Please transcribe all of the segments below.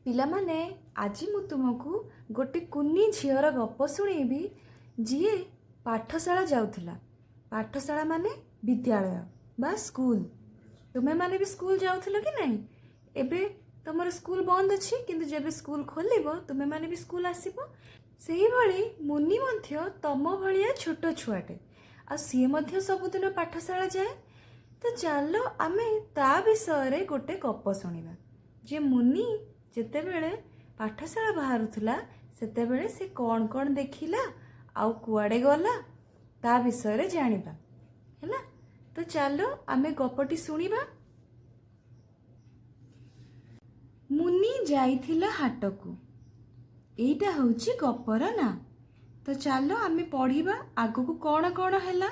ପିଲାମାନେ, ଆଜି ମୁଁ ତୁମକୁ ଗୋଟେ କୁନି ଝିଅର ଗପ ଶୁଣେଇବି, ଯିଏ ପାଠଶାଳା ଯାଉଥିଲା। ପାଠଶାଳା ମାନେ ବିଦ୍ୟାଳୟ ବା ସ୍କୁଲ। ତୁମେମାନେ ବି ସ୍କୁଲ ଯାଉଥିଲ କି ନାହିଁ? ଏବେ ତମର ସ୍କୁଲ ବନ୍ଦ ଅଛି, କିନ୍ତୁ ଯେବେ ସ୍କୁଲ ଖୋଲିବ ତୁମେମାନେ ବି ସ୍କୁଲ ଆସିବ। ସେଇଭଳି ମୁନି ମଧ୍ୟ ତମ ଭଳିଆ ଛୋଟ ଛୁଆଟେ, ଆଉ ସିଏ ମଧ୍ୟ ସବୁଦିନ ପାଠଶାଳା ଯାଏ। ତ ଚାଲ ଆମେ ତା ବିଷୟରେ ଗୋଟେ ଗପ ଶୁଣିବା ଯେ ମୁନି ଯେତେବେଳେ ପାଠଶାଳା ବାହାରୁଥିଲା, ସେତେବେଳେ ସେ କ'ଣ କ'ଣ ଦେଖିଲା ଆଉ କୁଆଡ଼େ ଗଲା, ତା ବିଷୟରେ ଜାଣିବା। ହେଲା ତ? ଚାଲ ଆମେ ଗପଟି ଶୁଣିବା। ମୁନି ଯାଇଥିଲା ହାଟକୁ, ଏଇଟା ହେଉଛି ଗପର ନାଁ। ତ ଚାଲ ଆମେ ପଢ଼ିବା ଆଗକୁ କ'ଣ କ'ଣ ହେଲା।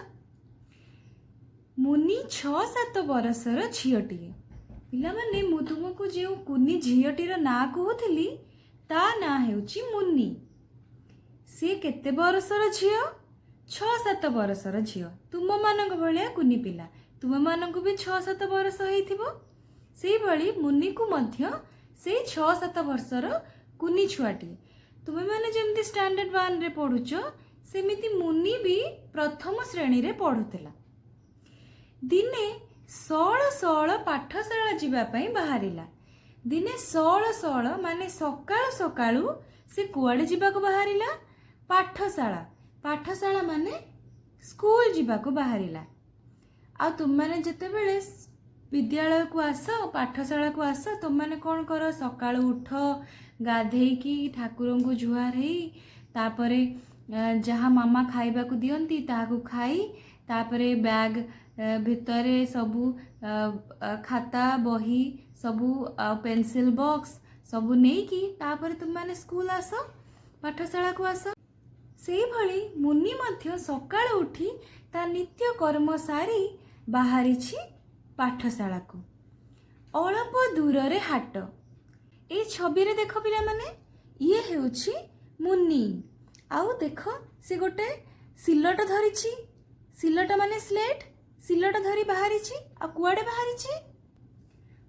ମୁନି 6-7 ବରଷର ଝିଅଟିଏ। ପିଲାମାନେ, ମୁଁ ତୁମକୁ ଯେଉଁ କୁନି ଝିଅଟିର ନାଁ କହୁଥିଲି, ତା ନାଁ ହେଉଛି ମୁନି। ସିଏ କେତେ ବରଷର ଝିଅ? 6-7 ବରଷର ଝିଅ, ତୁମମାନଙ୍କ ଭଳିଆ କୁନି ପିଲା। ତୁମମାନଙ୍କୁ ବି 6-7 ବରଷ ହେଇଥିବ, ସେଇଭଳି ମୁନିକୁ ମଧ୍ୟ ସେଇ 6-7 ବର୍ଷର କୁନି ଛୁଆଟିଏ। ତୁମେମାନେ ଯେମିତି ଷ୍ଟାଣ୍ଡାର୍ଡ 1ରେ ପଢ଼ୁଛ, ସେମିତି ମୁନି ବି ପ୍ରଥମ ଶ୍ରେଣୀରେ ପଢ଼ୁଥିଲା। ଦିନେ ସଅଳ ସଅଳ ପାଠଶାଳା ଯିବା ପାଇଁ ବାହାରିଲା। ଦିନେ ସଅଳ ସଅଳ ମାନେ ସକାଳୁ ସକାଳୁ ସେ କୁଆଡ଼େ ଯିବାକୁ ବାହାରିଲା? ପାଠଶାଳା। ପାଠଶାଳା ମାନେ ସ୍କୁଲ ଯିବାକୁ ବାହାରିଲା। ଆଉ ତୁମମାନେ ଯେତେବେଳେ ବିଦ୍ୟାଳୟକୁ ଆସ, ପାଠଶାଳାକୁ ଆସ, ତୁମମାନେ କ'ଣ କର? ସକାଳୁ ଉଠ, ଗାଧେଇକି ଠାକୁରଙ୍କୁ ଜୁହାର ହେଇ, ତାପରେ ଯାହା ମାମା ଖାଇବାକୁ ଦିଅନ୍ତି ତାହାକୁ ଖାଇ, ତାପରେ ବ୍ୟାଗ୍ ଭିତରେ ସବୁ ଖାତା ବହି ସବୁ ଆଉ ପେନସିଲ୍ ବକ୍ସ ସବୁ ନେଇକି ତାପରେ ତୁମମାନେ ସ୍କୁଲ ଆସ, ପାଠଶାଳାକୁ ଆସ। ସେଇଭଳି ମୁନି ମଧ୍ୟ ସକାଳୁ ଉଠି ତା ନିତ୍ୟ କର୍ମ ସାରି ବାହାରିଛି ପାଠଶାଳାକୁ। ଅଳପ ଦୂରରେ ହାଟ। ଏଇ ଛବିରେ ଦେଖ ପିଲାମାନେ, ଇଏ ହେଉଛି ମୁନି। ଆଉ ଦେଖ, ସେ ଗୋଟେ ସିଲଟ ଧରିଛି। ସିଲଟ ମାନେ ସ୍ଲେଟ୍। ସିଲଟ ଧରି ବାହାରିଛି। ଆଉ କୁଆଡ଼େ ବାହାରିଛି?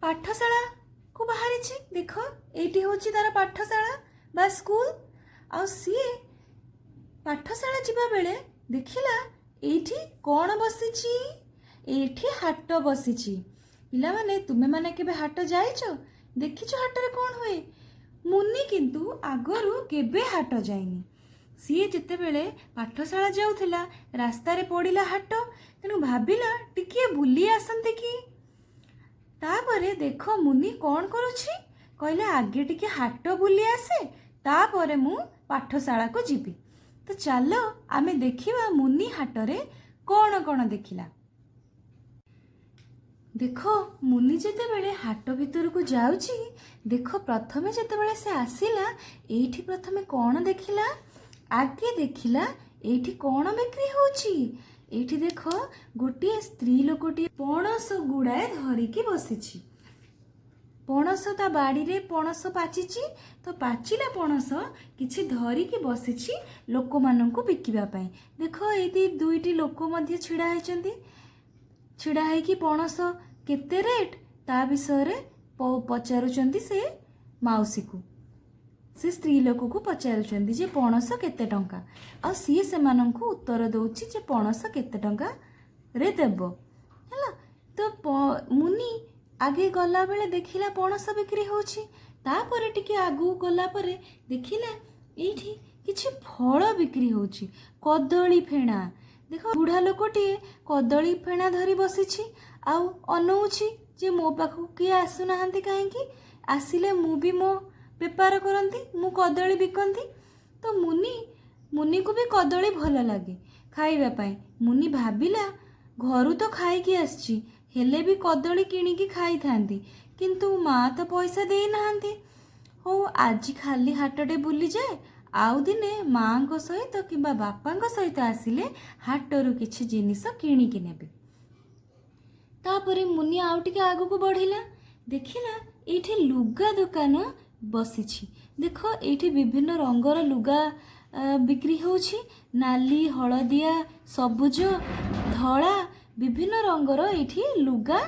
ପାଠଶାଳାକୁ ବାହାରିଛି। ଦେଖ, ଏଇଠି ହେଉଛି ତାର ପାଠଶାଳା ବା ସ୍କୁଲ। ଆଉ ସିଏ ପାଠଶାଳା ଯିବା ବେଳେ ଦେଖିଲା ଏଇଠି କ'ଣ ବସିଛି? ଏଇଠି ହାଟ ବସିଛି। ପିଲାମାନେ, ତୁମେମାନେ କେବେ ହାଟ ଯାଇଛ? ଦେଖିଛ ହାଟରେ କ'ଣ ହୁଏ? ମୁନି କିନ୍ତୁ ଆଗରୁ କେବେ ହାଟ ଯାଇନି। ସିଏ ଯେତେବେଳେ ପାଠଶାଳା ଯାଉଥିଲା, ରାସ୍ତାରେ ପଡ଼ିଲା ହାଟ, ତେଣୁ ଭାବିଲା ଟିକିଏ ବୁଲି ଆସନ୍ତି କି। ତାପରେ ଦେଖ ମୁନି କ'ଣ କରୁଛି। କହିଲା, ଆଗେ ଟିକେ ହାଟ ବୁଲି ଆସେ, ତାପରେ ମୁଁ ପାଠଶାଳାକୁ ଯିବି। ତ ଚାଲ ଆମେ ଦେଖିବା ମୁନି ହାଟରେ କ'ଣ କ'ଣ ଦେଖିଲା। ଦେଖ, ମୁନି ଯେତେବେଳେ ହାଟ ଭିତରକୁ ଯାଉଛି, ଦେଖ, ପ୍ରଥମେ ଯେତେବେଳେ ସେ ଆସିଲା ଏଇଠି, ପ୍ରଥମେ କ'ଣ ଦେଖିଲା? ଆଗେ ଦେଖିଲା ଏଇଠି କ'ଣ ବିକ୍ରି ହେଉଛି। ଏଇଠି ଦେଖ, ଗୋଟିଏ ସ୍ତ୍ରୀ ଲୋକଟିଏ ପଣସ ଗୁଡ଼ାଏ ଧରିକି ବସିଛି। ପଣସ, ତା ବାଡ଼ିରେ ପଣସ ପାଚିଛି, ତ ପାଚିଲା ପଣସ କିଛି ଧରିକି ବସିଛି ଲୋକମାନଙ୍କୁ ବିକିବା ପାଇଁ। ଦେଖ, ଏଇଠି ଦୁଇଟି ଲୋକ ମଧ୍ୟ ଛିଡ଼ା ହେଇଛନ୍ତି। ଛିଡ଼ା ହେଇକି ପଣସ କେତେ ରେଟ୍ ତା ବିଷୟରେ ପଚାରୁଛନ୍ତି ସେ ମାଉସୀକୁ। ସେ ସ୍ତ୍ରୀ ଲୋକକୁ ପଚାରୁଛନ୍ତି ଯେ ପଣସ କେତେ ଟଙ୍କା, ଆଉ ସିଏ ସେମାନଙ୍କୁ ଉତ୍ତର ଦେଉଛି ଯେ ପଣସ କେତେ ଟଙ୍କାରେ ଦେବ। ହେଲା ତ? ମୁନି ଆଗେ ଗଲାବେଳେ ଦେଖିଲା ପଣସ ବିକ୍ରି ହେଉଛି। ତାପରେ ଟିକେ ଆଗକୁ ଗଲା ପରେ ଦେଖିଲା ଏଇଠି କିଛି ଫଳ ବିକ୍ରି ହେଉଛି। କଦଳୀ ଫେଣା। ଦେଖ, ବୁଢ଼ା ଲୋକଟିଏ କଦଳୀ ଫେଣା ଧରି ବସିଛି ଆଉ ଅନଉଛି ଯେ ମୋ ପାଖକୁ କିଏ ଆସୁନାହାନ୍ତି କାହିଁକି? ଆସିଲେ ମୁଁ ବି ମୋ ବେପାର କରନ୍ତି, ମୁଁ କଦଳୀ ବିକନ୍ତି। ତ ମୁନିକୁ ବି କଦଳୀ ଭଲ ଲାଗେ ଖାଇବା ପାଇଁ। ମୁନି ଭାବିଲା, ଘରୁ ତ ଖାଇକି ଆସିଛି, ହେଲେ ବି କଦଳୀ କିଣିକି ଖାଇଥାନ୍ତି, କିନ୍ତୁ ମା ତ ପଇସା ଦେଇନାହାନ୍ତି। ହଉ, ଆଜି ଖାଲି ହାଟଟେ ବୁଲିଯାଏ, ଆଉ ଦିନେ ମାଙ୍କ ସହିତ କିମ୍ବା ବାପାଙ୍କ ସହିତ ଆସିଲେ ହାଟରୁ କିଛି ଜିନିଷ କିଣିକି ନେବି। ତାପରେ ମୁନି ଆଉ ଟିକେ ଆଗକୁ ବଢ଼ିଲା। ଦେଖିଲା ଏଇଠି ଲୁଗା ଦୋକାନ ବସିଛି। ଦେଖ, ଏଇଠି ବିଭିନ୍ନ ରଙ୍ଗର ଲୁଗା ବିକ୍ରି ହେଉଛି। ନାଲି, ହଳଦିଆ, ସବୁଜ, ଧଳା, ବିଭିନ୍ନ ରଙ୍ଗର ଏଇଠି ଲୁଗା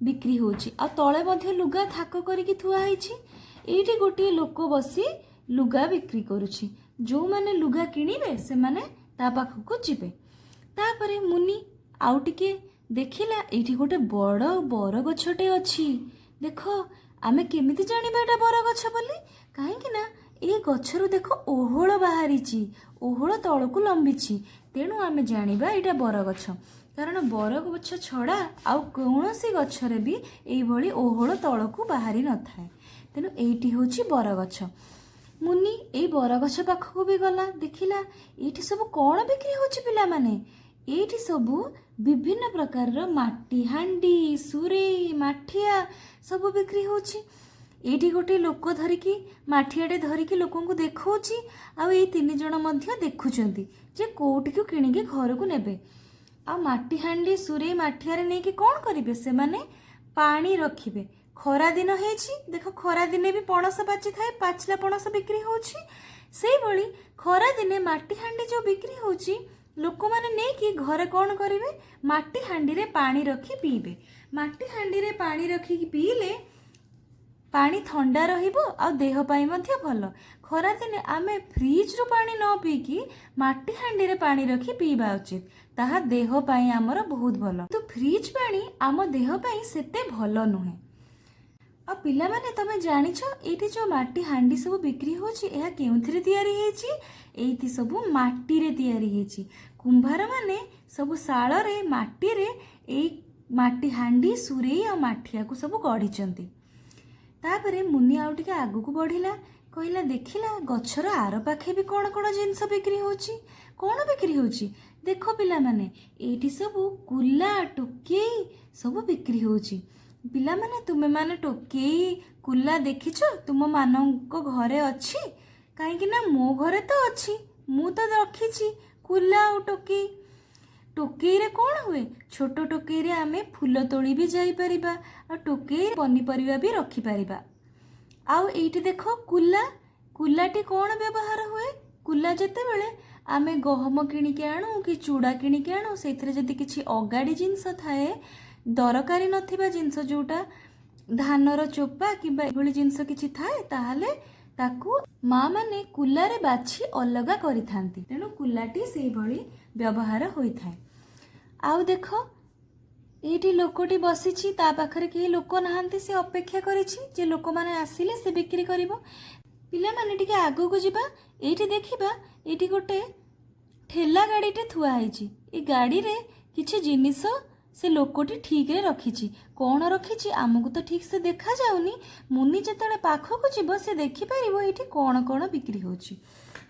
ବିକ୍ରି ହେଉଛି। ଆଉ ତଳେ ମଧ୍ୟ ଲୁଗା ଥାକ କରିକି ଥୁଆ ହେଇଛି। ଏଇଠି ଗୋଟିଏ ଲୋକ ବସି ଲୁଗା ବିକ୍ରି କରୁଛି। ଯେଉଁମାନେ ଲୁଗା କିଣିବେ, ସେମାନେ ତା ପାଖକୁ ଯିବେ। ତାପରେ ମୁନି ଆଉ ଟିକେ ଦେଖିଲା, ଏଇଠି ଗୋଟେ ବଡ଼ ବରଗଛଟେ ଅଛି। ଦେଖ, ଆମେ କେମିତି ଜାଣିବା ଏଇଟା ବରଗଛ ବୋଲି? କାହିଁକି ନା ଏଇ ଗଛରୁ ଦେଖ ଓହଳ ବାହାରିଛି, ଓହଳ ତଳକୁ ଲମ୍ବିଛି। ତେଣୁ ଆମେ ଜାଣିବା ଏଇଟା ବରଗଛ, କାରଣ ବରଗଛ ଛଡ଼ା ଆଉ କୌଣସି ଗଛରେ ବି ଏଇଭଳି ଓହଳ ତଳକୁ ବାହାରି ନଥାଏ। ତେଣୁ ଏଇଟି ହେଉଛି ବରଗଛ। ମୁନି ଏଇ ବରଗଛ ପାଖକୁ ବି ଗଲା। ଦେଖିଲା ଏଇଠି ସବୁ କ'ଣ ବିକ୍ରି ହେଉଛି। ପିଲାମାନେ, ଏଇଠି ସବୁ ବିଭିନ୍ନ ପ୍ରକାରର ମାଟି ହାଣ୍ଡି, ସୁରେଇ, ମାଠିଆ ସବୁ ବିକ୍ରି ହେଉଛି। ଏଇଠି ଗୋଟେ ଲୋକ ଧରିକି ମାଠିଆଟେ ଧରିକି ଲୋକଙ୍କୁ ଦେଖାଉଛି, ଆଉ ଏଇ ତିନି ଜଣ ମଧ୍ୟ ଦେଖୁଛନ୍ତି ଯେ କୋଉଠିକୁ କିଣିକି ଘରକୁ ନେବେ। ଆଉ ମାଟି ହାଣ୍ଡି, ସୁରେଇ, ମାଠିଆରେ ନେଇକି କ'ଣ କରିବେ ସେମାନେ? ପାଣି ରଖିବେ। ଖରା ଦିନ ହେଇଛି। ଦେଖ, ଖରା ଦିନେ ବି ପଣସ ପାଚିଥାଏ, ପାଚିଲା ପଣସ ବିକ୍ରି ହେଉଛି। ସେଇଭଳି ଖରା ଦିନେ ମାଟି ହାଣ୍ଡି ଯେଉଁ ବିକ୍ରି ହେଉଛି, ଲୋକମାନେ ନେଇକି ଘରେ କ'ଣ କରିବେ? ମାଟି ହାଣ୍ଡିରେ ପାଣି ରଖି ପିଇବେ। ମାଟି ହାଣ୍ଡିରେ ପାଣି ରଖିକି ପିଇଲେ ପାଣି ଥଣ୍ଡା ରହିବ ଆଉ ଦେହ ପାଇଁ ମଧ୍ୟ ଭଲ। ଖରାଦିନେ ଆମେ ଫ୍ରିଜରୁ ପାଣି ନ ପିଇକି ମାଟି ହାଣ୍ଡିରେ ପାଣି ରଖି ପିଇବା ଉଚିତ। ତାହା ଦେହ ପାଇଁ ଆମର ବହୁତ ଭଲ। କିନ୍ତୁ ଫ୍ରିଜ୍ ପାଣି ଆମ ଦେହ ପାଇଁ ସେତେ ଭଲ ନୁହେଁ। ଆଉ ପିଲାମାନେ, ତମେ ଜାଣିଛ ଏଇଠି ଯେଉଁ ମାଟି ହାଣ୍ଡି ସବୁ ବିକ୍ରି ହେଉଛି, ଏହା କେଉଁଥିରେ ତିଆରି ହେଇଛି? ଏଇଠି ସବୁ ମାଟିରେ ତିଆରି ହେଇଛି। କୁମ୍ଭାରମାନେ ସବୁ ଶାଳରେ ମାଟିରେ ଏଇ ମାଟି ହାଣ୍ଡି, ସୁରେଇ ଆଉ ମାଠିଆକୁ ସବୁ ଗଢ଼ିଛନ୍ତି। ତାପରେ ମୁନି ଆଉ ଟିକେ ଆଗକୁ ବଢ଼ିଲା। କହିଲା, ଦେଖିଲା ଗଛର ଆର ପାଖେ ବି କ'ଣ କ'ଣ ଜିନିଷ ବିକ୍ରି ହେଉଛି। କ'ଣ ବିକ୍ରି ହେଉଛି? ଦେଖ ପିଲାମାନେ, ଏଇଠି ସବୁ କୁଲା, ଟୋକେଇ ସବୁ ବିକ୍ରି ହେଉଛି। ପିଲାମାନେ, ତୁମେମାନେ ଟୋକେଇ, କୁଲା ଦେଖିଛ? ତୁମମାନଙ୍କ ଘରେ ଅଛି? କାହିଁକି ନା ମୋ ଘରେ ତ ଅଛି, ମୁଁ ତ ରଖିଛି କୁଲା ଆଉ ଟୋକେଇ। ଟୋକେଇରେ କ'ଣ ହୁଏ? ଛୋଟ ଟୋକେଇରେ ଆମେ ଫୁଲ ତୋଳି ବି ଯାଇପାରିବା, ଆଉ ଟୋକେଇରେ ପନିପରିବା ବି ରଖିପାରିବା। ଆଉ ଏଇଠି ଦେଖ କୁଲା। କୁଲାଟି କ'ଣ ବ୍ୟବହାର ହୁଏ? କୁଲା ଯେତେବେଳେ ଆମେ ଗହମ କିଣିକି ଆଣୁ କି ଚୁଡ଼ା କିଣିକି ଆଣୁ, ସେଇଥିରେ ଯଦି କିଛି ଅଗାଡ଼ି ଜିନିଷ ଥାଏ, ଦରକାରୀ ନଥିବା ଜିନିଷ, ଯେଉଁଟା ଧାନର ଚୋପା କିମ୍ବା ଏଭଳି ଜିନିଷ କିଛି ଥାଏ, ତାହେଲେ ତାକୁ ମା ମାନେ କୁଲାରେ ବାଛି ଅଲଗା କରିଥାନ୍ତି। ତେଣୁ କୁଲାଟି ସେଇଭଳି ବ୍ୟବହାର ହୋଇଥାଏ। ଆଉ ଦେଖ, ଏଇଠି ଲୋକଟି ବସିଛି, ତା ପାଖରେ କେହି ଲୋକ ନାହାନ୍ତି। ସେ ଅପେକ୍ଷା କରିଛି ଯେ ଲୋକମାନେ ଆସିଲେ ସେ ବିକ୍ରି କରିବ। ପିଲାମାନେ, ଟିକେ ଆଗକୁ ଯିବା। ଏଇଠି ଦେଖିବା, ଏଇଠି ଗୋଟେ ଠେଲା ଗାଡ଼ିଟେ ଥୁଆ ହେଇଛି। ଏ ଗାଡ଼ିରେ କିଛି ଜିନିଷ ସେ ଲୋକଟି ଠିକରେ ରଖିଛି। କ'ଣ ରଖିଛି ଆମକୁ ତ ଠିକ୍ ସେ ଦେଖାଯାଉନି। ମୁନି ଯେତେବେଳେ ପାଖକୁ ଯିବ, ସେ ଦେଖିପାରିବ ଏଇଠି କ'ଣ କ'ଣ ବିକ୍ରି ହେଉଛି।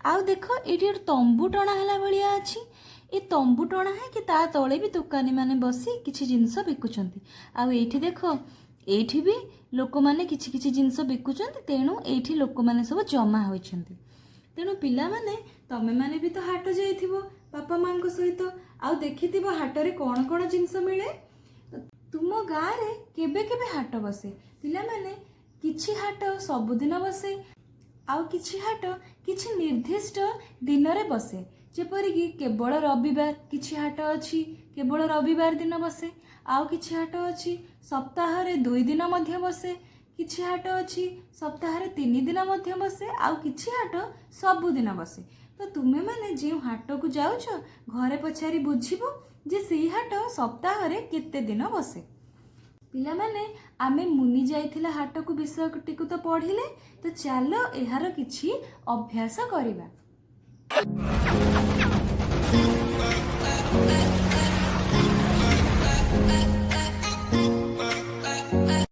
ଆଉ ଦେଖ, ଏଇଠି ଗୋଟେ ତମ୍ବୁ ଟଣା ହେଲା ଭଳିଆ ଅଛି। ଏ ତମ୍ବୁ ଟଣା ହେଇକି ତା ତଳେ ବି ଦୋକାନୀମାନେ ବସି କିଛି ଜିନିଷ ବିକୁଛନ୍ତି। ଆଉ ଏଇଠି ଦେଖ, ଏଇଠି ବି ଲୋକମାନେ କିଛି କିଛି ଜିନିଷ ବିକୁଛନ୍ତି। ତେଣୁ ଏଇଠି ଲୋକମାନେ ସବୁ ଜମା ହୋଇଛନ୍ତି। ତେଣୁ ପିଲାମାନେ, ତମେମାନେ ବି ତ ହାଟ ଯାଇଥିବ ବାପା ମାଙ୍କ ସହିତ, ଆଉ ଦେଖିଥିବ ହାଟରେ କ'ଣ କ'ଣ ଜିନିଷ ମିଳେ। ତୁମ ଗାଁରେ କେବେ କେବେ ହାଟ ବସେ? ପିଲାମାନେ, କିଛି ହାଟ ସବୁଦିନ ବସେ, ଆଉ କିଛି ହାଟ କିଛି ନିର୍ଦ୍ଦିଷ୍ଟ ଦିନରେ ବସେ। ଯେପରିକି କେବଳ ରବିବାର, କିଛି ହାଟ ଅଛି କେବଳ ରବିବାର ଦିନ ବସେ। ଆଉ କିଛି ହାଟ ଅଛି ସପ୍ତାହରେ 2 ଦିନ ମଧ୍ୟ ବସେ। କିଛି ହାଟ ଅଛି ସପ୍ତାହରେ 3 ଦିନ ମଧ୍ୟ ବସେ। ଆଉ କିଛି ହାଟ ସବୁଦିନ ବସେ। ତ ତୁମେମାନେ ଯେଉଁ ହାଟକୁ ଯାଉଛ, ଘରେ ପଚାରି ବୁଝିବ ଯେ ସେଇ ହାଟ ସପ୍ତାହରେ କେତେ ଦିନ ବସେ। ପିଲାମାନେ, ଆମେ ମୁନି ଯାଇଥିଲା ହାଟକୁ ବିଷୟଟିକୁ ତ ପଢ଼ିଲେ, ତ ଚାଲ ଏହାର କିଛି ଅଭ୍ୟାସ କରିବା।